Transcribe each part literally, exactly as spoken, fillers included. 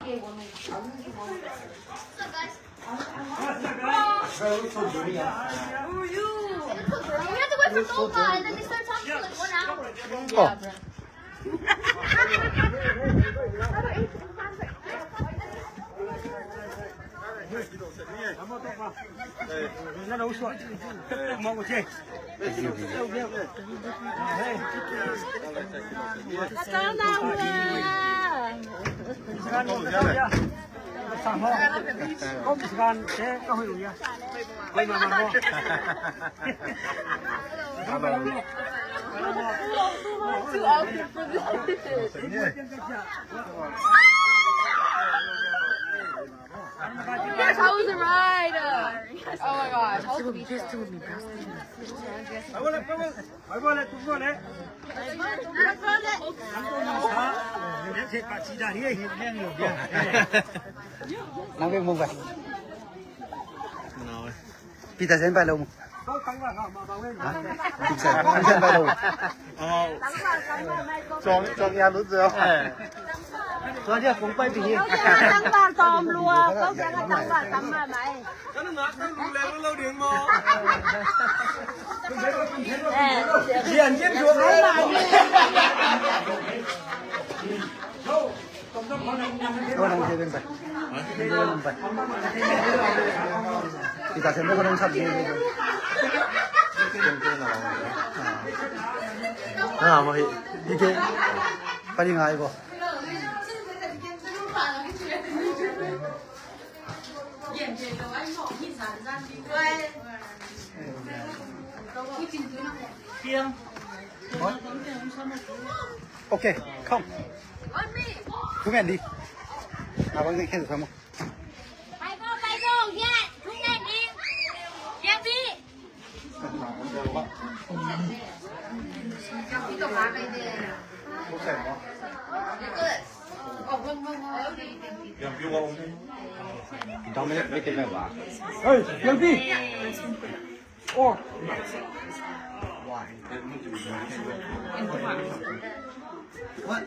We have to wait for Toma, and then they start talking for like one hour. Oh. Too awkward for this. Yes, I was a rider. Oh my gosh, I was a beach rider. Nang bek mong ba? Peter Zen ba lo mu. Ha? Peter Zen, Peter Zen ba lo mu. Cong, cong ya lut zo. Tua dia kong pai pi hi. Tangval tom lua, kau jangan tangval tam ma mai. Lian jin dua. Kau nang dia ben pai. Kita sendiri kau nang sab dia. Ah, mau hi. Ike. Paling ai ko. Okay, come. Come and đi. Abang ni khen sama. Dominic, make it member. Hey, Yelpi! Oh. What?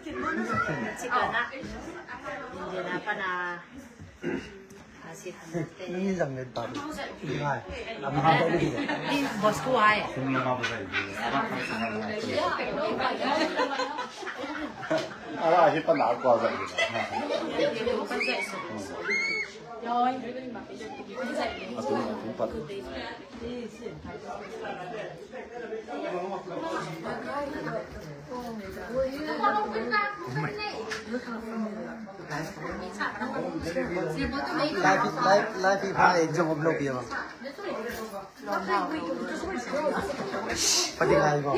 Nang ni zang le tam. Ngai. Am ha ba ni. Ni bos ku ai. Ala hi pa na kwa zang. Atum atum pa. Live, live, live hi pha, eh, jong om lo pi a bang. Pati ngai bang.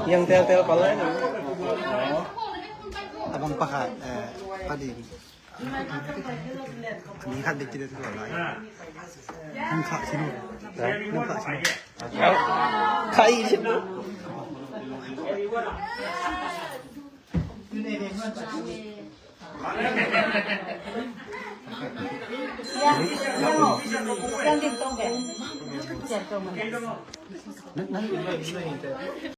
Yang tel-tel pala ni. Abang pakai, eh, padi. Ni khat dek ci dek tu lai. Ni khat sini. Ni khat sini. Khat sini.